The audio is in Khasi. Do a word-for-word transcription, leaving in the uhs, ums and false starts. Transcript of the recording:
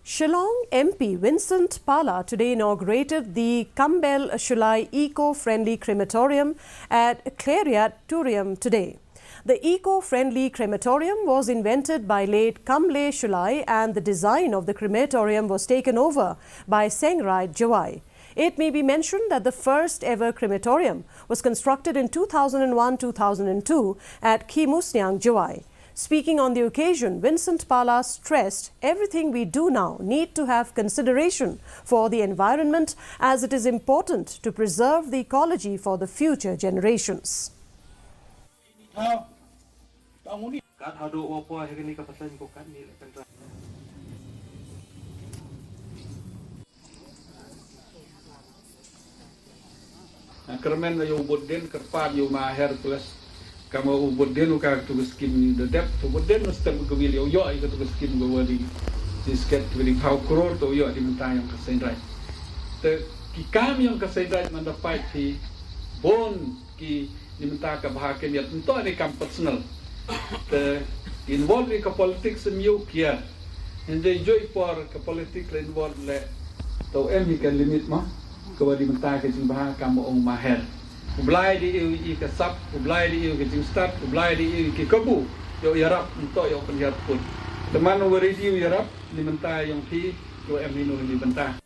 Shillong M P Vincent Pala today inaugurated the Kambel Shullai Eco-Friendly Crematorium at Khliehriat Turiam today. The eco-friendly crematorium was invented by late Kamble Shullai, and the design of the crematorium was taken over by Sengrai Jowai. It may be mentioned that the first ever crematorium was constructed in two thousand one two thousand two at Khimusniang, Jowai. Speaking on the occasion, Vincent Pala stressed everything we do now need to have consideration for the environment, as it is important to preserve the ecology for the future generations. Kyrmen ïa u bud dien, kyrpad ïa u Maher plus. Kama u bud dien u ka tu ka skim da dep, tu bud dien u stem ka wil ïa u ïoh ïa ka tu ka skim ka wadi. Ji sket ka wadi phaw kror tu ïoh di mynta ïong ka Seiñ Raij. Te ki kam ïong ka Seiñ Raij man da pait phi bun ki di mynta ka bha ka miat nto ni kam personal. Te involve ïa ka politics em ïa u kia. Hynrei joi por ka politik la involve le. Tau em hi ka limit ma. Ka wadi mynta ka jingbha kam ong Maher. U Blai di iu i ka sap, u Blai di iu ka jingstad, u Blai di iu ki kabu. Ïa u ïarap nto ïa u pynhiar put. Te man u wari di iu ïarap ni mynta ïong hi. Tau em hi nu ni mynta.